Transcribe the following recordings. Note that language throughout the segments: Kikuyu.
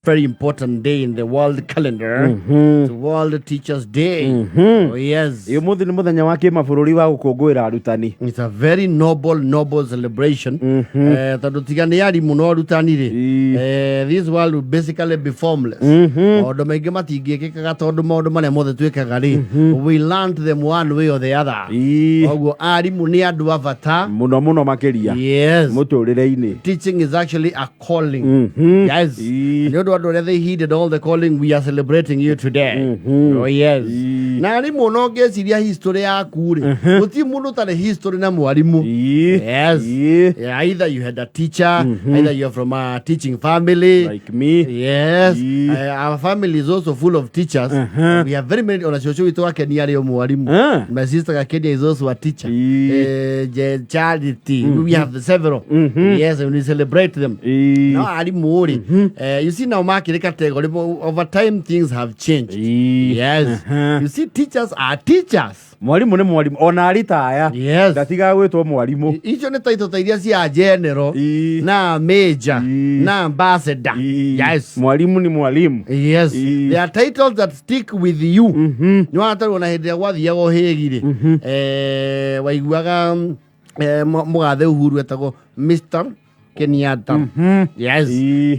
very important day in the world calendar. It's World Teachers Day. Oh, yes. Ũmũthĩ nĩ mũthenya wa kĩmabũrũri wa gũkũngũĩra arutani. It's a very noble, noble celebration. Tondũ tiga nĩ arimũ na arutani rĩ, this world will basically be formless. Maũndũ maingĩ matingĩkĩkaga tondũ maũndũ marĩa mothe twĩkaga rĩ, we learned them one way or the other. Koguo arimũ nĩ andũ a bata. Mũno mũno makĩria. Mũtũrĩre-inĩ. Teaching is actually a calling. Yes. Nĩ ũndũ andũ arĩa they heeded all the calling, we are celebrating you today. Oh yes. Na arimũ no ngĩciria history yaku rĩ, gũtirĩ mũndũ ũtarĩ history na mwarimũ. Yes. Yeah, either you had a teacher, either you're from a teaching family. Like me. Yes. Our family is also full of teachers. We have very many. Ona cũcũ witũ wa Kenya arĩ o mwarimũ. My sister wa Kenya is also a teacher. Charity. We have several. Yes, and we celebrate them. No arimũ rĩ, you see now makĩrĩ category, but over time things have changed. Yes. You see, teachers are teachers. Mwarimũ nĩ mwarimũ ona aritaya. Ndatigaga gwĩtwo mwarimũ. Icio nĩ taito ta iria cia general na major na ambassador. Yes. Mwalimu ni mwalimu. Yes. There are titles that stick with you. Nĩ watarwo na hĩndĩ ĩrĩa gwathiaga ũhĩgi rĩ, waiguaga mũgathe Uhuru etagwo Mr. Kenyatta. Yes.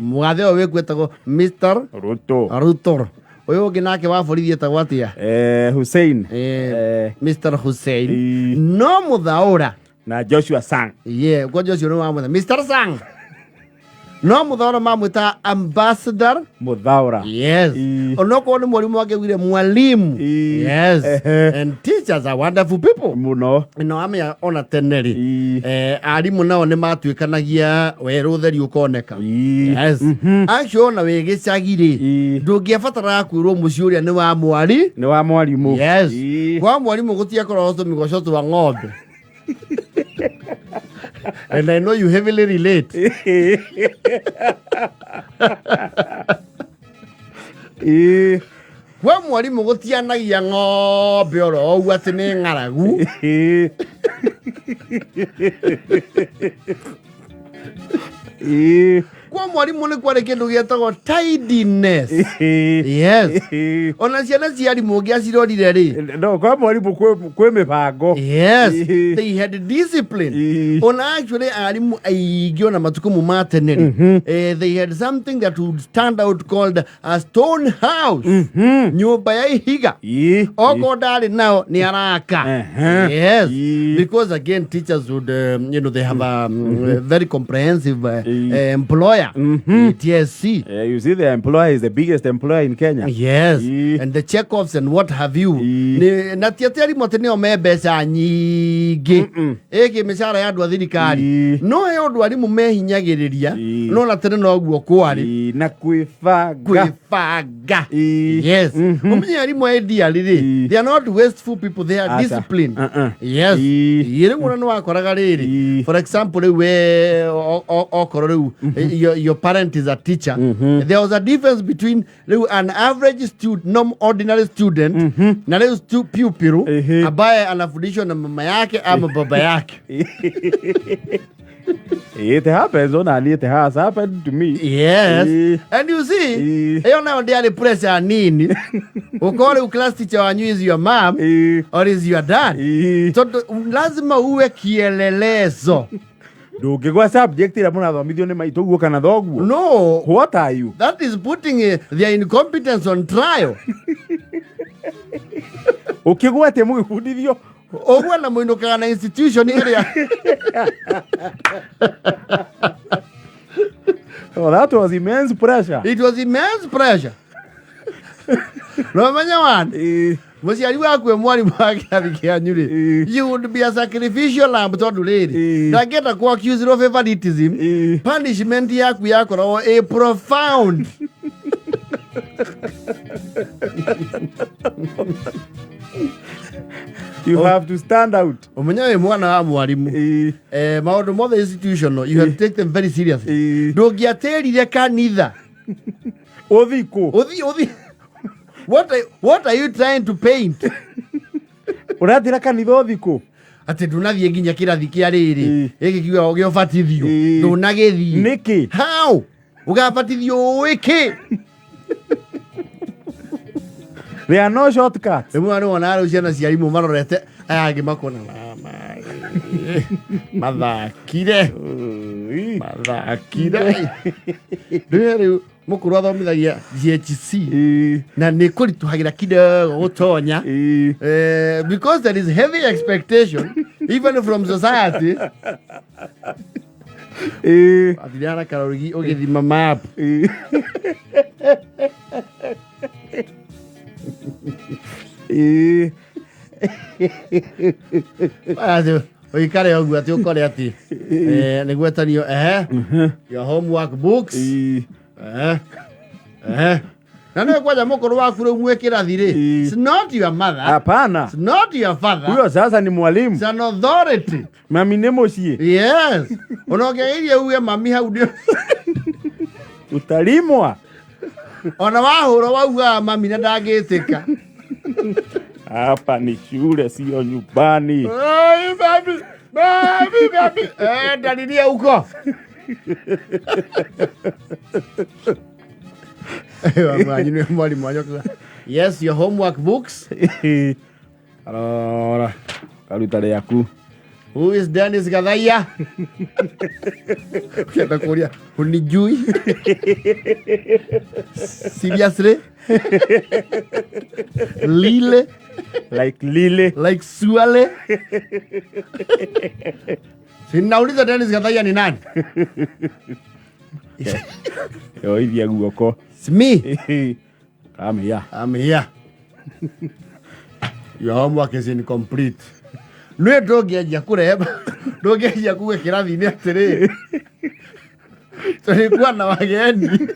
Mũgathe ũyũ wĩkuo etagwo Mr. Ruto. Ruto. Ũyũ ũngĩ nake wa borithi etagwo atĩa? Hussein. Mr. Hussein. No Mũthaũra na Joshua Sang. Yeah, kwa Joshua nĩ wamwĩta Mr. Sang. No Mũthaũra mamwĩta Ambassador Mũthaũra. Yes. Onokorwo nĩ mwarimũ wake mwalimu. Yes. And teachers are wonderful people. Mũno. No amenya ona tene rĩ, arimũ nao nĩ matuĩkanagia werũ ũtheri ũkoneka. Yes. Actually ona wĩ gĩcagi rĩ, ndũngĩabataraga kwĩrwo mũciĩ ũrĩa nĩ wa mwari. Nĩ wa mwarimũ. Yes. Kwa mwarimũ gũtiakoragwo tũmĩgoco twa ng'ombe. And I know you heavily relate. Kwa mwarimũ gũtianagia ng'ombe oro ũguo atĩ nĩ ng'aragu. Kwa mwarimũ nĩ kwarĩ kĩndũ gĩetagwo tidiness. Yes. Ona ciana cia arimũ ũngĩacirorire rĩ. No, kwa mwarimũ kwĩ mĩbango. Yes. They had discipline. Ona actually arimũ aingĩ ona matukũ mu ma tene rĩ, they had something that would stand out called a stone house. Nyũmba ya ihiga. Okorwo ndarĩ nao nĩ araka. Yes. Because again teachers would they have a very comprehensive employer. TSC. You see, the employer is the biggest employer in Kenya. Yes. And the checkoffs and what have you. Na ti atĩ arimũ atĩ nĩo me mbeca nyingĩ ĩkĩ mĩcara ya andũ a thirikari, no he ũndũ arimũ mehinyagĩrĩria, no na tene noguo kwarĩ. Na kwĩbanga. Kwĩbanga. Yes. Ũmenye arimũ a ideally rĩ, they are not wasteful people, they are Aca. disciplined. Uh-uh. Yes. Rĩu ona nĩ wakoraga rĩrĩ, for example rĩu we okorwo rĩu your parent is a teacher, there was a difference between rĩu an average student, no ordinary student, na rĩu pupil ambaye anafundishwa na mama yake ama baba yake. It happens ona it has happened to me. Yes. And you see, ĩyo nayo ndĩarĩ pressure nini ũkorwo rĩu class teacher wanyu is your mom or is your dad, tondũ lazima uwe kielelezo. Ndũngĩgwa subject ĩrĩa mũrathomithio nĩ maitũ guo kana thoguo. No. What are you? That is putting their incompetence on trial. Ũkĩgwa atĩa mũgĩbundithio? Ũguo na mũinũkaga na institution ĩrĩa. Oh, that was immense pressure. It was immense pressure. No menya wani mũciari waku e mwarimũ wa kĩrathi kĩanyu rĩ, you would be a sacrificial lamb, tondũ rĩrĩ ndangĩenda ku accuse of favoritism. Punishment yaku yakoragwo ĩ profound. You have to stand out. Ũmenye wĩ mwana wa mwarimũ, maũndũ mothe institutional, you have to take them very seriously. Ndũngĩatĩrire kanitha. Ũthi kũ? Ũthi ũthi. What are you trying to paint? Ũratĩra kanitha ũthi kũ? Atĩ ndũnathiĩ nginya kĩrathi kĩa rĩrĩ gĩkĩ kiuga gĩa ũbatithio, ndũnagĩthiĩ. Nĩkĩ? How? Ũgabatithio ũĩ kĩ? There are no shortcuts. Rĩmwe nĩ wonaga rĩu ciana cia arimũ marorete aya angĩ makona mama mathakire mathakire rĩu rĩu mũkũrũ athomithagia GHC na nĩ kũritũhagĩra kidogo gũtonya. Because there is heavy expectation even from society. Athiaga na karũrigi ũgĩthima map. Atĩ ũikare ũguo atĩ ũkore atĩ nĩ gwetanio ehe your homework books. Ehe ehe na nĩ kwanja mũkũrũ waku rĩu mwĩ kĩrathi rĩ. It's not your mother. Hapana. It's not your father. Huyo sasa ni mwalimu. It's an authority. Mami nĩ mũciĩ. Yes, ona ũngĩgeria uge mami hau nĩ Utalimwa. Ona wahũrwo waugaga mami na ndangĩtĩka. Hapa ni shule, sio nyumbani. Ai, mami, mami, mami. Ndariria huko. Mwanyu nĩ mwarimũ wanyu. Yes, your homework books. Arora karuta rĩaku. Who is Dennis Gathaiya? Ukienda kuria hunijui. Seriously? Lile? Like lile. Like suale? Sinauliza Dennis Gathaiya ni nani? Yoithia guoko. It's me. Come here. I'm here. Your homework is incomplete. Nĩ ndũngĩanjia kũrehe ndũngĩanjia kuga kĩrathi-inĩ atĩrĩrĩ tulikuwa na wageni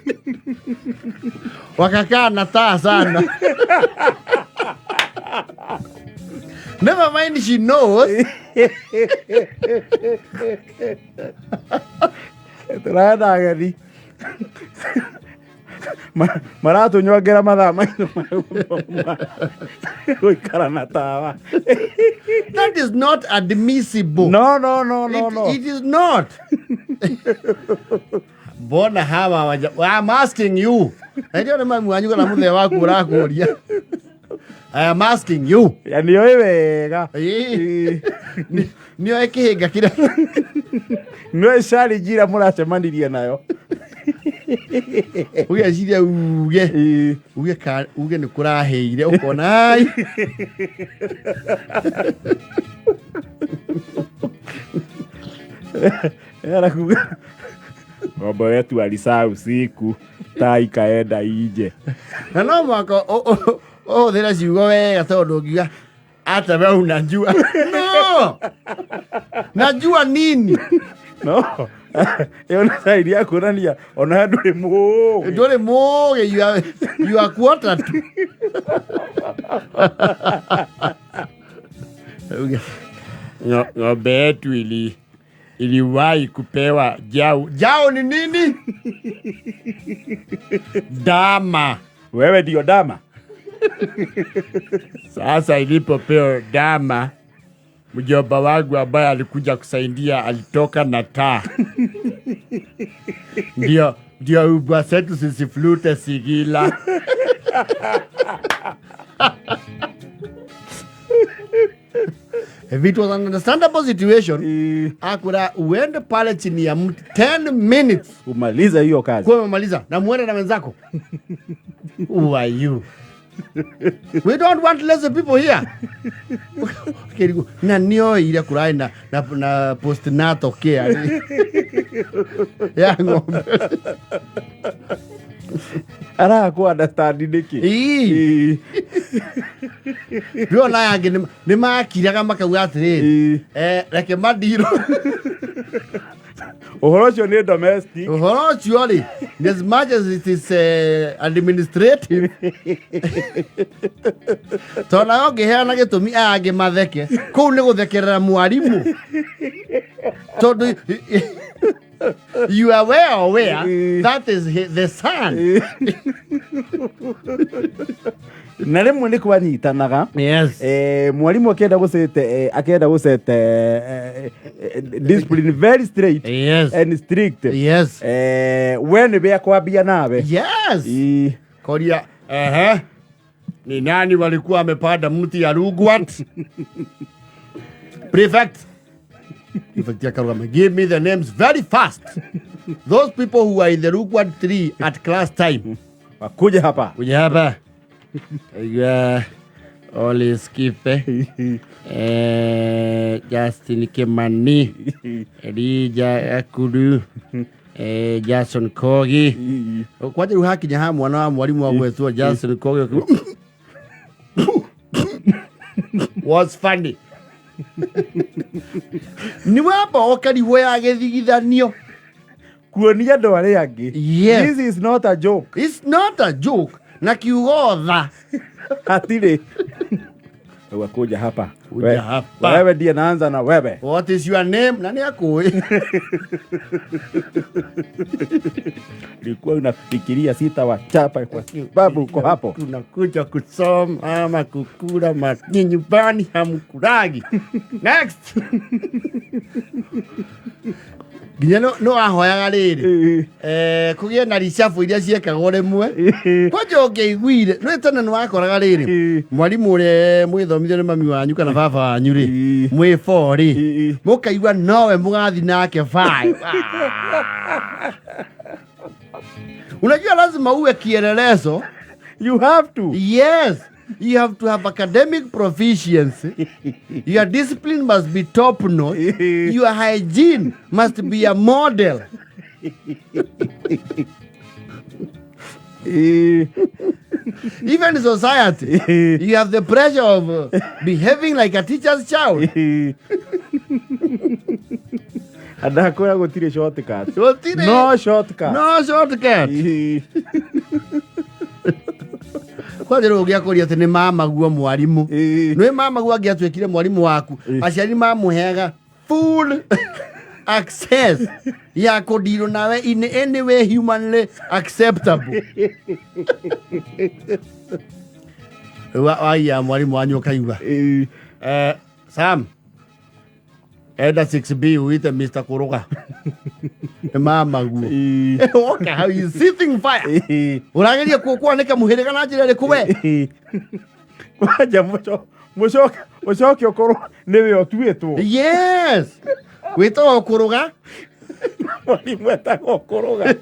wakakaa na taa sana. Never mind, she knows. Tũrenda ageni maratũnyongera mathaa maitũ ma gũthoma gũikara na tawa. That is not admissible. No, no, no, no. It, no. It is not. Mbona hawa waja, I'm asking you. Ndio nĩ mami wanyu kana mũthee waku ũrakũria. I am asking you. Ya nĩoĩ wega. Ĩĩ. Nĩoĩ kĩhĩnga kĩrĩa. Nĩoĩ challenge ĩrĩa mũracemanirie nayo. Ũgeciria uge. Uge ka uge nĩ kũrahĩire ũkona ai. Arakuga ng'ombe wetu alisaa usiku taa ikaenda inje. Na no mwaka ũhũthĩre ciugo wega tondũ ũngiuga hata wewe unajua. No! Najua nini? No. Ĩyo nĩ sign ya kuonania ona ndũrĩ mũũgĩ. Ndũrĩ mũũgĩ, you are quarter to. Ng'ombe yetu iliwahi kupewa jau. Jau ni nini? Dama. Wewe ndio dama. Sasa ilipopewa dama, mjomba wangu ambaye alikuja kusaidia alitoka na taa. Ndio ubwa zetu zisiflute sigila. If it was an understandable situation, akura uende pale chini ya mti 10 minutes. Umalize hiyo kazi. Kwa umemaliza na muende na wenzako. Who are you? We don't want lazy people here. Kirigu, na nio ile kurai na postnatal care. Ya ng'ombe. Ara ku understand niki. Ii. Rĩu ona aya angĩ nĩ makiraga makauga atĩrĩrĩ, reke mandirwo. Ũhoro ũcio nĩ domestic. Ũhoro ũcio rĩ, as much as it is administrative, tondũ nawe ũngĩheana gĩtũmi aya angĩ matheke, kũu nĩ gũthekerera mwarimũ. Tondũ You are well aware that is the son. Na rĩmwe nĩ kwanyitanaga. Yes. Mwarimũ akĩenda gũcete akĩenda gũcete discipline very straight and strict. We nĩwe akwambia nawe. Yes. Koria, ehe. Ni nani walikuwa wamepanda mti ya Lugwat? Prefect. Prefect akarugama. Give me the names very fast. Those people who are in the Lugwat tree at class time. Wakuja hapa. Kuja hapa. Yeah. Ole Skipe. Justin Kimani. Elijah Akuru. Jason Kogi. Kwanja rĩu hakinya ha mwana wa mwarimu wa gwetwo Jason Kogi was funny. Nĩ wamba ũkarigwo ya gĩthigithanio. Kuonia andũ arĩa angĩ. Yes. This is not a joke. It's not a joke. Na kiugo tha. Hatirĩ. Wakuja hapa. Kuja hapa. Wewe ndiye naanza na wewe. What is your name? Na nĩ akũĩ. Ulikuwa unafikiria sitawachapa kwa sababu uko hapo. Tunakuja kusoma ama kukula maki nyumbani hamkulagi. Next. Nginya no ahoyaga rĩrĩ kũgĩe na ricabu iria ciekagwo rĩmwe kwanja ũngĩaiguire nĩ tene nĩ wakoraga rĩrĩ mwarimũ ũrĩa mwĩthomithio nĩ mami wanyu kana baba wanyu rĩ mwĩ four rĩ mũkaigua nowe mũgathi nake five. Ah. Unajua lazima uwe kielelezo. You have to. Yes, you have to have academic proficiency. Your discipline must be top notch. Your hygiene must be a model. Even in society, you have the pressure of behaving like a teacher's child. Andakwĩra gũtirĩ shortcut. Gũtirĩ. No shortcut. No shortcut. Kwanja rĩu ũngĩakũria atĩ nĩ mamaguo mwarimũ. Nĩ mamaguo angĩatuĩkire mwarimũ waku. Aciari mamũheaga full access ya kũndirwo nawe in any way humanly acceptable. Wagia mwarimũ wanyu ũkaigua. Sam, enda 6B uite Mr. Kuruga. Nĩ mamaguo. Woka how you sitting fire. Ũrageria kwanĩka mũhĩrĩga na njĩra ĩrĩkũ we? Kwanja mũcoke ũcoke ũkorwo nĩwe ũtuĩtwo. Yes. Wĩtagwo Kuruga. Mwarimũ etagwo Kuruga.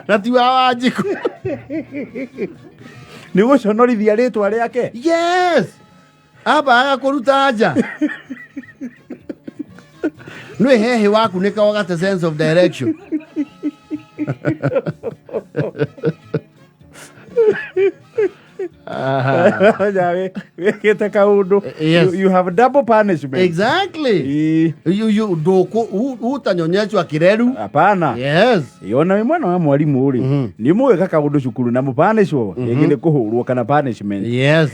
Na ti wa Wanjikũ. Nĩ gũconorithia rĩtwa rĩake. Yes. Amba agakũruta nja. Nĩ hehe waku nĩ kawagate sense of direction. Wĩkĩte kaũndũ. Yes. You have double punishment. Exactly. You ndũkũ utanyonyeshwa kireru. Hapana. Yes. Ona wĩ mwana wa mwarimũ rĩ, nĩ mũgwĩka kaũndũ cukuru na mũpanishwo rĩngĩ nĩ kũhũrwo kana punishment. Yes.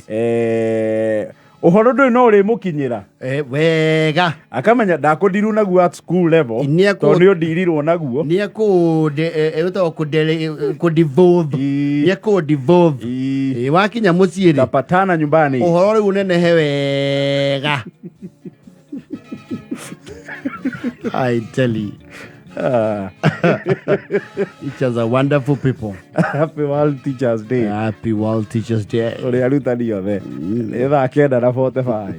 Ũhoro ndũrĩ no ũrĩmũkinyĩra. Wega. Akamenya ndakũndirwo naguo at school level tondũ nĩ ũndirirwo naguo. Nĩ wĩtagwo kũ-devolve. Nĩ ekũ-devolve. Wakinya mũciĩ rĩ. Tapatana nyumbani. Ũhoro rĩu ũnenehe wega. I tell you. Teachers are wonderful people. Happy World Teachers Day. Happy World Teachers Day. Ũrĩa arutani othe. Nĩ thaa 9:45.